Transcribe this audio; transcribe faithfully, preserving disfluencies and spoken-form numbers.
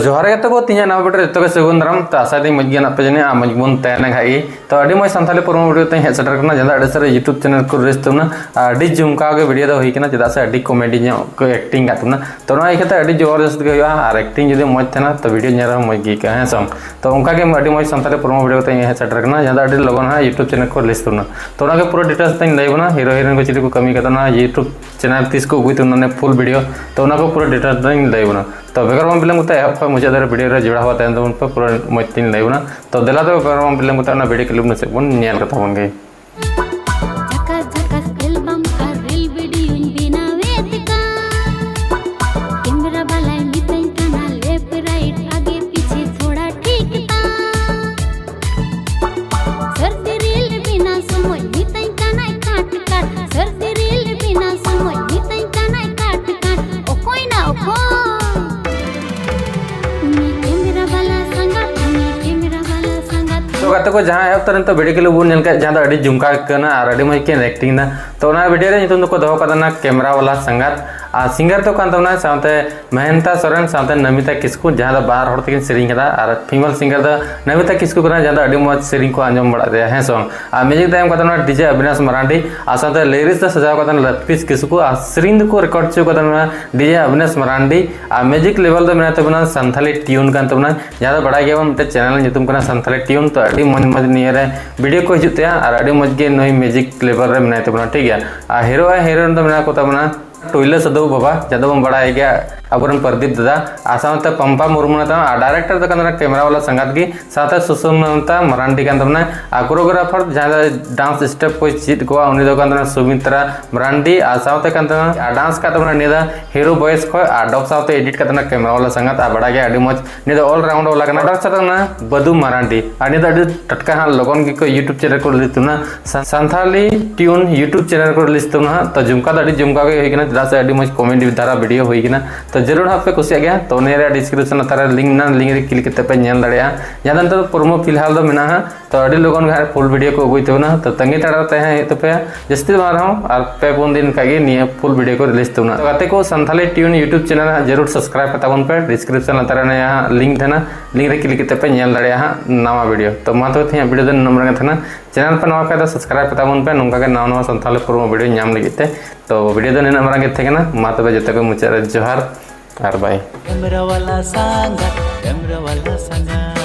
ᱡᱚᱦᱟᱨ ᱜᱮ ᱜᱟᱛᱮ ᱠᱚ, ᱛᱮᱦᱮᱧᱟᱜ ᱱᱟᱣᱟ video ᱨᱮ ᱡᱚᱛᱚ ᱜᱮ ᱥᱟᱹᱜᱩᱱ ᱫᱟᱨᱟᱢ᱾ ᱛᱚ ᱟᱥᱟᱭ ᱫᱟᱹᱧ ᱢᱚᱡᱽ ᱜᱮ ᱦᱮᱱᱟᱜ ᱯᱮ ᱡᱟᱹᱱᱤᱡ, ᱟᱨ ᱢᱚᱡᱽ ᱵᱚᱱ ᱛᱟᱦᱮᱸ ᱞᱮᱱ ᱠᱷᱟᱡ ᱜᱮ᱾ ᱛᱚ ᱟᱹᱰᱤ ᱢᱚᱡᱽ ᱥᱟᱱᱛᱟᱲᱤ ᱯᱨᱳᱢᱳ video ᱛᱮᱧ ᱦᱮᱡ ᱥᱮᱴᱮᱨ ᱠᱟᱱᱟ, ᱡᱟᱦᱟᱸ ᱫᱚ ᱟᱹᱰᱤ ᱥᱟᱹᱨᱤ YouTube channel ᱠᱚ release ᱛᱟᱵᱚᱱᱟ᱾ ᱟᱨ ᱟᱹᱰᱤ ᱡᱷᱩᱢᱠᱟᱣ ᱜᱮ video ᱫᱚ ᱦᱩᱭ ᱠᱟᱱᱟ, ᱪᱮᱫᱟᱜ ᱥᱮ ᱟᱹᱰᱤ comedy ᱧᱚᱜ ᱠᱚ acting ᱠᱟᱜ ᱛᱟᱵᱚᱱᱟ᱾ ᱛᱚ ᱚᱱᱟ ᱤᱭᱟᱹᱛᱮ ᱟᱹᱰᱤ ᱡᱚᱵᱚᱨᱫᱚᱥᱛ ᱜᱮ ᱦᱩᱭᱩᱜᱼᱟ, ᱟᱨ acting ᱡᱩᱫᱤ ᱢᱚᱡᱽ ᱛᱟᱦᱮᱱᱟ ᱛᱚ video ᱧᱮᱞ ᱨᱮᱦᱚᱸ ᱢᱚᱡᱽ ᱜᱮ ᱟᱹᱭᱠᱟᱹᱜᱼᱟ, ᱦᱮᱸ ᱥᱮ ᱵᱟᱝ? ᱛᱚ ᱚᱱᱠᱟ ᱜᱮ ᱟᱹᱰᱤ ᱢᱚᱡᱽ ᱥᱟᱱᱛᱟᱲᱤ ᱯᱨᱳᱢᱳ video ᱠᱟᱛᱮ ᱤᱧ ᱦᱮᱡ ᱥᱮᱴᱮᱨ ᱠᱟᱱᱟ, ᱡᱟᱦᱟᱸ ᱫᱚ ᱟᱹᱰᱤ ᱞᱚᱜᱚᱱ ᱦᱟᱸᱜ YouTube channel ᱠᱚ release ᱛᱟᱵᱚᱱᱟ᱾ ᱛᱚ ᱚᱱᱟ ᱜᱮ ᱯᱩᱨᱟᱹ details ᱛᱮᱧ ᱞᱟᱹᱭ ᱟᱵᱚᱱᱟ, hero heroine ᱠᱚ ᱪᱤᱞᱤ ᱠᱚ ᱠᱟᱹᱢᱤ ᱠᱟᱫᱟ ᱚᱱᱟ YouTube channel, ᱛᱤᱥ ᱠᱚ ᱟᱹᱜᱩᱭ ᱛᱟᱵᱚᱱᱟ ᱚᱱᱟ full video, ᱛᱚ ᱚᱱᱟ ᱠᱚ ᱯᱩᱨᱟᱹ details ᱫᱚᱧ ᱞᱟᱹᱭ ᱟᱵᱚᱱᱟ᱾ ᱛᱚ ᱵᱮᱜᱚᱨ ᱵᱟᱝ ᱵᱤᱞᱚᱢ ᱠᱟᱛᱮ ᱮᱦᱚᱵ ᱠᱷᱚᱱ ᱢᱩᱪᱟᱹᱫ ᱫᱷᱟᱹᱨᱤᱡ video ᱨᱮ ᱡᱚᱲᱟᱣ ᱠᱟᱛᱮ ᱛᱟᱦᱮᱱ ᱛᱟᱵᱚᱱ ᱯᱮ, ᱯᱩᱨᱟᱹ ᱢᱚᱡᱽ ᱛᱮᱧ ᱞᱟᱹᱭ ᱟᱵᱚᱱᱟ᱾ ᱛᱚ ᱫᱮᱞᱟ ᱛᱚᱵᱮ ᱵᱮᱜᱚᱨ ᱵᱟᱝ ᱵᱤᱞᱚᱢ ᱠᱟᱛᱮ ᱚᱱᱟ video clip ᱥᱮᱫ ᱵᱚᱱ ᱧᱮᱞ ᱠᱟᱛᱟ ᱵᱚᱱ ᱜᱮ᱾ ᱡᱷᱟᱠᱟᱥ ᱡᱷᱟᱠᱟᱥ album ᱟᱨ reel videoᱧ ᱵᱮᱱᱟᱣᱮᱫ ᱠᱟᱱ᱾ Camera ᱵᱟᱞᱟᱭ ᱢᱤᱛᱟᱹᱧ ᱠᱟᱱᱟ left right ᱟᱜᱮ ᱯᱤᱪᱷᱮ ᱛᱷᱚᱲᱟ ᱴᱷᱤᱠ ᱛᱟᱢ᱾ ᱥᱟᱹᱨᱫᱤ reel ᱵᱮᱱᱟᱣ ᱥᱚᱢᱚᱭ ᱢᱤᱛᱟᱹᱧ ᱠᱟᱱᱟᱭ cut cut᱾ ᱥᱟᱹᱨᱫᱤ reel ᱵᱮᱱᱟᱣ ᱥᱚᱢᱚᱭ ᱢᱤᱛᱟᱹᱧ ᱠᱟᱱᱟᱭ cut cut᱾ ᱚᱠᱚᱭ ᱱᱟ ᱚᱠᱚᱭ? ᱩᱱᱤ camera ᱵᱟᱞᱟ ᱥᱟᱸᱜᱟᱛ, ᱩᱱᱤ camera ᱵᱟᱞᱟ ᱥᱟᱸᱜᱟᱛ᱾ ᱛᱚ ᱜᱟᱛᱮ ᱠᱚ, ᱡᱟᱦᱟᱸ ᱮᱦᱚᱵ ᱛᱟᱭᱚᱢ ᱛᱚ video clip ᱵᱚᱱ ᱧᱮᱞ ᱠᱮᱫ, ᱡᱟᱦᱟᱸ ᱫᱚ ᱟᱹᱰᱤ ᱡᱷᱩᱢᱠᱟ ᱠᱟᱱᱟ ᱟᱨ ᱟᱹᱰᱤ ᱢᱚᱡᱽ ᱠᱤᱱ acting ᱫᱟ᱾ ᱛᱚ ᱚᱱᱟ video ᱨᱮ ᱧᱩᱛᱩᱢ ᱫᱚᱠᱚ ᱫᱚᱦᱚ ᱠᱟᱫᱟ ᱱᱟ camera ᱵᱟᱞᱟ ᱥᱟᱸᱜᱟᱛ᱾ ᱟᱨ singer ᱫᱚ ᱠᱟᱱ ᱛᱟᱵᱚᱱᱟ ᱥᱟᱶᱛᱮ ᱢᱮᱦᱮᱱᱛᱟ ᱥᱚᱨᱮᱱ ᱥᱟᱶᱛᱮ ᱱᱚᱢᱤᱛᱟ ᱠᱤᱥᱠᱩ, ᱡᱟᱦᱟᱸ ᱫᱚ ᱵᱟᱨ ᱦᱚᱲ ᱛᱮᱠᱤᱱ ᱥᱮᱨᱮᱧ ᱠᱟᱫᱟ᱾ ᱟᱨ female singer ᱫᱚ ᱱᱚᱢᱤᱛᱟ ᱠᱤᱥᱠᱩ ᱠᱟᱱᱟ, ᱡᱟᱦᱟᱸ ᱫᱚ ᱟᱹᱰᱤ ᱢᱚᱡᱽ ᱥᱮᱨᱮᱧ ᱠᱚ ᱟᱸᱡᱚᱢ ᱵᱟᱲᱟᱜ ᱛᱟᱭᱟ, ᱦᱮᱸ ᱥᱮ ᱵᱟᱝ? ᱟᱨ music ᱫᱚ ᱮᱢ ᱠᱟᱫᱟ ᱱᱚᱣᱟ DJ ᱚᱵᱤᱱᱟᱥ ᱢᱟᱨᱟᱱᱰᱤ, ᱟᱨ ᱥᱟᱶᱛᱮ lyrics ᱫᱚ ᱥᱟᱡᱟᱣ ᱠᱟᱫᱟ ᱞᱚᱛᱤᱥ ᱠᱤᱥᱠᱩ, ᱟᱨ ᱥᱮᱨᱮᱧ ᱫᱚᱠᱚ record ᱦᱚᱪᱚ ᱠᱟᱫᱟ ᱱᱚᱣᱟ DJ ᱚᱵᱤᱱᱟᱥ ᱢᱟᱨᱟᱱᱰᱤ᱾ ᱟᱨ music label ᱫᱚ ᱢᱮᱱᱟᱭ ᱛᱟᱵᱚᱱᱟ ᱥᱟᱱᱛᱷᱟᱞᱤ ᱴᱤᱭᱩᱱ ᱠᱟᱱ ᱛᱟᱵᱚᱱᱟ, ᱡᱟᱦᱟᱸ ᱫᱚ ᱵᱟᱲᱟᱭ ᱜᱮᱭᱟᱵᱚᱱ ᱢᱤᱫᱴᱮᱱ channel ᱧᱩᱛᱩᱢ ᱠᱟᱱᱟ ᱥᱟᱱᱛᱷᱟᱞᱤ ᱴᱤᱭᱩᱱ᱾ ᱛᱚ ᱟᱹᱰᱤ ᱢᱚᱡᱽ ᱢᱚᱡᱽ ᱱᱤᱭᱟᱹ ᱨᱮ video ᱠᱚ ᱦᱤᱡᱩᱜ ᱛᱟᱭᱟ ᱟᱨ ᱟᱹᱰᱤ ᱢᱚᱡᱽ ᱜᱮ ᱱᱩᱭ music label ᱨᱮ ᱢᱮᱱᱟᱭ ᱛᱟᱵᱚᱱᱟ, ᱴᱷᱤᱠ ᱜᱮᱭᱟ᱾ ᱟᱨ hero ᱟᱨ heroine ᱫᱚ ᱢᱮᱱᱟᱜ ᱠᱚ ᱛᱟᱵᱚᱱᱟ ᱴᱩᱭᱞᱟᱹ ᱥᱟᱹᱫᱷᱩ ᱵᱟᱵᱟ, ᱡᱟᱦᱟᱸ ᱫᱚᱵᱚᱱ ᱵᱟᱲᱟᱭ ᱜᱮᱭᱟ ᱟᱵᱚᱨᱮᱱ ᱯᱨᱚᱫᱤᱯ ᱫᱟᱫᱟ, ᱟᱨ ᱥᱟᱶᱛᱮ ᱯᱟᱢᱯᱟ ᱢᱩᱨᱢᱩ ᱢᱮᱱᱟᱭ ᱛᱟᱵᱚᱱᱟ, ᱟᱨ director ᱫᱚ ᱠᱟᱱ ᱛᱟᱵᱚᱱᱟ camera ᱵᱟᱞᱟ ᱥᱟᱸᱜᱟᱛ ᱜᱮ, ᱥᱟᱶᱛᱮ ᱥᱩᱥᱢᱤᱛᱟ ᱢᱟᱨᱟᱱᱰᱤ ᱠᱟᱱ ᱛᱟᱵᱚᱱᱟ᱾ ᱟᱨ choreographer ᱡᱟᱦᱟᱸᱭ ᱫᱚ dance step ᱠᱚᱭ ᱪᱮᱫ ᱠᱚᱣᱟ, ᱩᱱᱤ ᱫᱚ ᱠᱟᱱ ᱛᱟᱵᱚᱱᱟ ᱥᱩᱢᱤᱛᱨᱟ ᱢᱟᱨᱟᱱᱰᱤ᱾ ᱟᱨ ᱥᱟᱶᱛᱮ ᱠᱟᱱ ᱛᱟᱵᱚᱱᱟ, ᱟᱨ dance ᱠᱟᱜ ᱛᱟᱵᱚᱱᱟ ᱱᱤᱭᱟᱹ ᱫᱚ hero voice ᱠᱷᱚᱡ, ᱟᱨ dub ᱥᱟᱶᱛᱮ edit ᱠᱟᱜ ᱛᱟᱵᱚᱱᱟ camera ᱵᱟᱞᱟ ᱥᱟᱸᱜᱟᱛ᱾ ᱟᱨ ᱵᱟᱲᱟᱭ ᱜᱮ ᱟᱹᱰᱤ ᱢᱚᱡᱽ ᱱᱤᱭᱟᱹ ᱫᱚ all rounder ᱵᱟᱞᱟ ᱠᱟᱱᱟ᱾ Producer ᱫᱚ ᱠᱟᱱᱟ ᱵᱟᱫᱩ ᱢᱟᱨᱟᱱᱰᱤ᱾ ᱟᱨ ᱱᱤᱭᱟᱹ ᱫᱚ ᱟᱹᱰᱤ ᱴᱟᱴᱠᱟ ᱦᱟᱸᱜ ᱞᱚᱜᱚᱱ ᱜᱮᱠᱚ YouTube channel ᱠᱚ release ᱛᱟᱵᱚᱱᱟ, ᱥᱟ-, ᱥᱟᱱᱛᱷᱟᱞᱤ ᱴᱤᱭᱩᱱ YouTube channel ᱠᱚ release ᱛᱟᱵᱚᱱᱟ ᱦᱟᱸᱜ᱾ ᱛᱚ ᱡᱷᱩᱢᱠᱟ ᱫᱚ ᱟᱹᱰᱤ ᱡᱷᱩᱢᱠᱟ ᱜᱮ ᱦᱩᱭ ᱠᱟᱱᱟ, ᱪᱮᱫᱟᱜ ᱥᱮ ᱟᱹᱰᱤ ᱢᱚᱡᱽ comedy ᱫᱷᱟᱨᱟ video ᱦᱩᱭ ᱠᱟᱱᱟ᱾ ᱛᱚ ᱡᱟᱹᱨᱩᱲ ᱦᱟᱸᱜ ᱯᱮ ᱠᱩᱥᱤᱭᱟᱜ ᱜᱮᱭᱟ᱾ ᱛᱚ ᱱᱤᱭᱟᱹ ᱨᱮᱭᱟᱜ description ᱞᱟᱛᱟᱨ ᱨᱮ link ᱢᱮᱱᱟᱜᱼᱟ, link ᱨᱮ click ᱠᱟᱛᱮ ᱯᱮ ᱧᱮᱞ ᱫᱟᱲᱮᱭᱟᱜᱼᱟ᱾ ᱡᱟᱦᱟᱸ ᱫᱚ ᱱᱤᱛᱚᱜ ᱫᱚ promo ᱯᱷᱤᱞᱦᱟᱞ ᱫᱚ ᱢᱮᱱᱟᱜᱼᱟ ᱦᱟᱸᱜ᱾ ᱛᱚ ᱟᱹᱰᱤ ᱞᱚᱜᱚᱱ ᱜᱮ ᱦᱟᱸᱜ ᱯᱷᱩᱞ ᱵᱷᱤᱰᱤᱭᱳ ᱠᱚ ᱟᱹᱜᱩᱭ ᱛᱟᱵᱚᱱᱟ᱾ ᱛᱚ ᱛᱟᱺᱜᱤ ᱛᱟᱲᱟᱜ ᱨᱮ ᱛᱟᱦᱮᱸ ᱦᱩᱭᱩᱜ ᱛᱟᱯᱮᱭᱟ᱾ ᱡᱟᱹᱥᱛᱤ ᱫᱚ ᱵᱟᱝ ᱨᱮᱦᱚᱸ ᱟᱨ ᱯᱮ ᱯᱩᱱ ᱫᱤᱱ ᱠᱷᱟᱡ ᱜᱮ ᱱᱤᱭᱟᱹ ᱯᱷᱩᱞ ᱵᱷᱤᱰᱤᱭᱳ ᱠᱚ ᱨᱤᱞᱤᱡᱽ ᱛᱟᱵᱚᱱᱟ᱾ ᱛᱚ ᱜᱟᱛᱮ ᱠᱚ, ᱥᱟᱱᱛᱷᱟᱞᱤ ᱴᱤᱭᱩᱱ YouTube ᱪᱮᱱᱮᱞ ᱦᱟᱸᱜ ᱡᱟᱹᱨᱩᱲ ᱥᱟᱵᱥᱠᱨᱟᱭᱤᱵ ᱠᱟᱛᱟ ᱵᱚᱱ ᱯᱮ᱾ ᱰᱤᱥᱠᱨᱤᱯᱥᱚᱱ ᱞᱟᱛᱟᱨ ᱨᱮ ᱱᱤᱭᱟᱹ ᱦᱟᱸᱜ ᱞᱤᱝᱠ ᱛᱟᱦᱮᱱᱟ, ᱞᱤᱝᱠ ᱨᱮ ᱠᱞᱤᱠ ᱠᱟᱛᱮ ᱯᱮ ᱧᱮᱞ ᱫᱟᱲᱮᱭᱟᱜᱼᱟ ᱦᱟᱸᱜ ᱱᱟᱣᱟ ᱵᱷᱤᱰᱤᱭᱳ᱾ ᱛᱚ ᱢᱟ ᱛᱚᱵᱮ ᱛᱮᱦᱮᱧᱟᱜ ᱵᱷᱤᱰᱤᱭᱳ ᱫᱚ ᱱᱤᱱᱟᱹᱜ ᱢᱟᱨᱟᱝ ᱜᱮ ᱛᱟᱦᱮᱱᱟ᱾ ᱪᱮᱱᱮᱞ ᱯᱮ ᱱᱟᱣᱟ ᱠᱷᱟᱡ ᱫᱚ ᱥᱟᱵᱥᱠᱨᱟᱭᱤᱵ ᱠᱟᱛᱟ ᱵᱚᱱ ᱯᱮ, ᱱᱚᱝᱠᱟ ᱜᱮ ᱱᱟᱣᱟ ᱱᱟᱣᱟ ᱥᱟᱱᱛᱷᱟᱞᱤ ᱯᱨᱳᱢᱳ ᱵᱷᱤᱰᱤᱭᱳ ᱧᱟᱢ ᱞᱟᱹᱜᱤᱫ ᱛᱮ᱾ ᱛᱚ ᱵᱷᱤᱰᱤᱭᱳ ᱫᱚ ᱱᱤᱱᱟᱹᱜ ᱢᱟᱨᱟᱝ ᱜᱮ ᱛᱟᱦᱮᱸ ᱠᱟᱱᱟ᱾ ᱢᱟ ᱛᱚᱵᱮ ᱡᱚᱛᱚ ᱠᱚ ᱢᱩᱪᱟᱹᱫ ᱨᱮ ᱡᱚᱦᱟᱨ ᱟᱨ ᱵᱟᱭ᱾ Camera ᱣᱟᱞᱟ ᱥᱟᱸᱜᱟ, camera ᱣᱟᱞᱟ ᱥᱟᱸᱜᱟ᱾